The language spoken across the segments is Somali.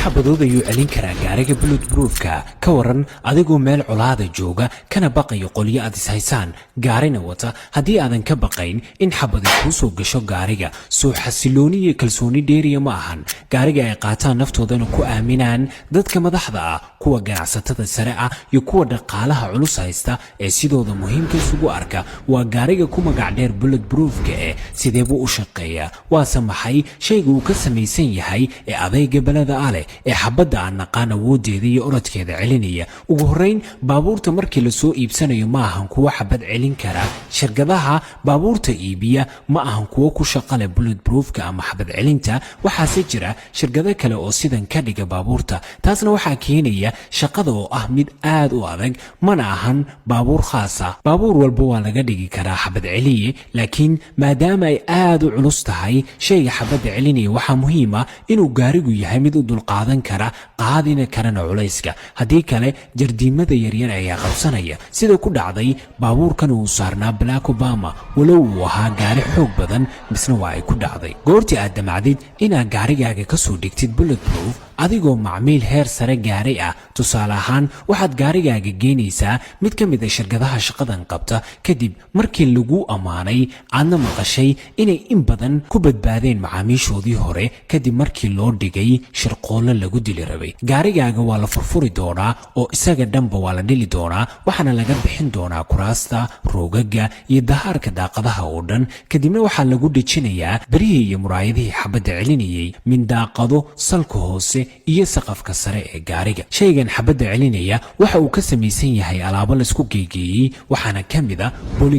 Xabadood ayuu celin karaa gaariga bullet proofka? Ka waran adigoo meel colaada jooga, kana baqayo qolyo aad ishaysaan, gaarina wata? Haddii aadan ka baqayn in xabadi kuu soo gasho gaariga, soo xasilooni iyo kalsooni dheeriya ma ahan gaariga ay qaataan, naftoodana ku aaminaan dadka madaxda ah, kuwa ganacsatada sare ah iyo kuwa dhaqaalaha culus haysta ee sidooda muhiimka isugu arka? Waa gaariga ku magac dheer bullet proofka. Eh, sidee buu u shaqeeyaa? Waase maxay shayga uu ka samaysan yahay ee adayga belada ah leh ee xabadda aan naqaan awoodeeda iyo orodkeeda celinaya? Ugu horrayn, baabuurta markii lasoo iibsanayo ma ahan kuwo xabad celin kara. Shirkadaha baabuurta iibiya ma ahan kuwo ku shaqa leh bullet proofka ama xabad celinta. Waxaase jira shirkado kale oo sidan ka dhiga baabuurta. Taasna waxaa keenaya shaqada oo ah mid aad u adag. Mana ahan baabuur khaasa, baabuur walba waa laga dhigi karaa xabad celiye, laakiin maadaama ay aad u culus tahay shayga xabadda celinaya, waxaa muhiim ah inuu gaarigu yahay mid u dulqaadan kara, qaadina karana culayska. Haddii kale, jardiimada yaryar ayaa qabsanaya, sida ku dhacday baabuurkan uu saarnaa Barack Obama. Walow uu ahaa gaari xoog badan, misna waa ay ku dhacday. Goortii aad damacdid inaad gaarigaaga ka soo dhigtid bullet proof, adigoo macmiil heer sare gaaray ah, tusaale ahaan, waxaad gaarigaaga geynaysaa mid ka mid a shirkadaha shaqadan qabta, kadib markii lagu ammaanay, aadna maqashay inay in badan ku badbaadeen macaamiishoodii hore kadib markii loo dhigay shirqoollo lagu dili rabay. Gaarigaaga waa la furfuri doonaa oo isaga dhanba waa la dhili doonaa, waxaana laga bixin doonaa kuraasta, roogaga iyo dahaarka daaqadaha oo dhan. Kadibna waxaa lagu dhejinayaa berihii iyo muraayadihii xabadda celinayay min daaqado, salka hoose iyo saqafka sare ee gaariga. Shaygan xabadda celinaya waxa uu ka samaysan yahay alaabo laisku geegeeyey, waxaana ka mid a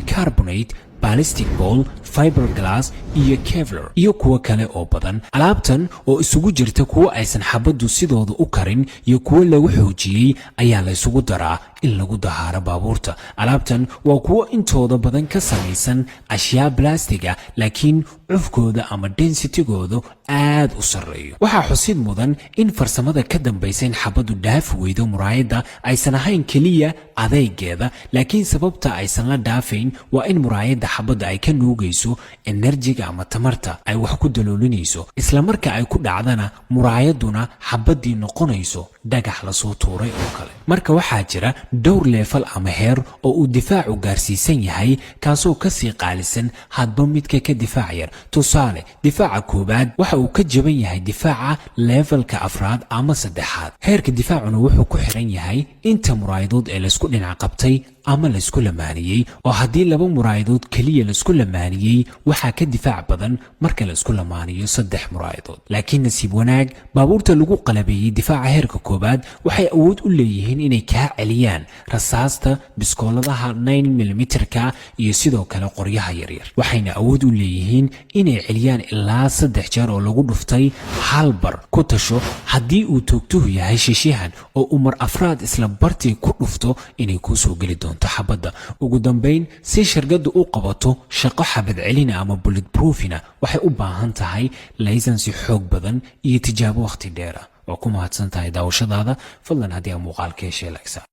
polycarbonate, ballistic ball, fiberglass iyo Kevlar iyo kuwo kale oo badan. Alaabtan oo isugu jirta kuwo aysan xabaddu sidooda u karin iyo kuwo lagu xoojiyey ayaa la isugu daraa in lagu dahaaro baabuurta. Alaabtan waa kuwo intooda badan ka samaysan ashyaa balastiga, laakiin cufkooda ama densitygoodu aad u sarreeyo. Waxaa xusid mudan in farsamada ka dambaysa in xabaddu dhaafi weydo muraayadda aysan ahayn keliya adaygeeda, laakiin sababta aysan la dhaafayn waa in muraayadda xabadda ay ka nuugayso energyga ama tamarta ay wax ku daloolinayso, isla marka ay ku dhacdana muraayadduna xabaddii noqonayso dhagax lasoo tuuray oo kale. Marka waxaa jira dhowr level ama heer oo uu difaacu gaarsiisan yahay, kaasoo kasii qaalisan hadba midka ka difaac yar. Tusaale, difaaca koowaad waxa uu ka jaban yahay difaaca levelka afraad ama saddexaad. Heerka difaacuna wuxuu ku xiran yahay inta muraayadood ee laysku dhinac qabtay ama laysku lamaaniyey, oo haddii laba muraayadood keliya laisku lamaaniyey, waxaa ka difaac badan marka laisku lamaaniyo saddex muraayadood. Laakiin nasiib wanaag, baabuurta lagu qalabeeyey difaaca heerka koowaad waxay awood u leeyihiin inay kaa celiyaan rasaasta biskooladaha 9 millimeterka iyo sidoo kale qoryaha yaryar, waxayna awood u leeyihiin inay celiyaan ilaa saddex jeer oo lagu dhuftay hal bar. Ku tasho haddii uu toogtuhu yahay shishihan oo uu mar afraad isla bartii ku dhufto, inay kuu soo geli doonto xabadda. Ugu dambayn, si shirkaddu u qabato shaqo xabad celina ama bullet proofina, waxay u baahan tahay laysansi xoog badan iyo tijaabo wakhti dheer ah. Waa ku mahadsan tahay daawashadaada. Fadlan, haddii aa muuqaalka heshay, like.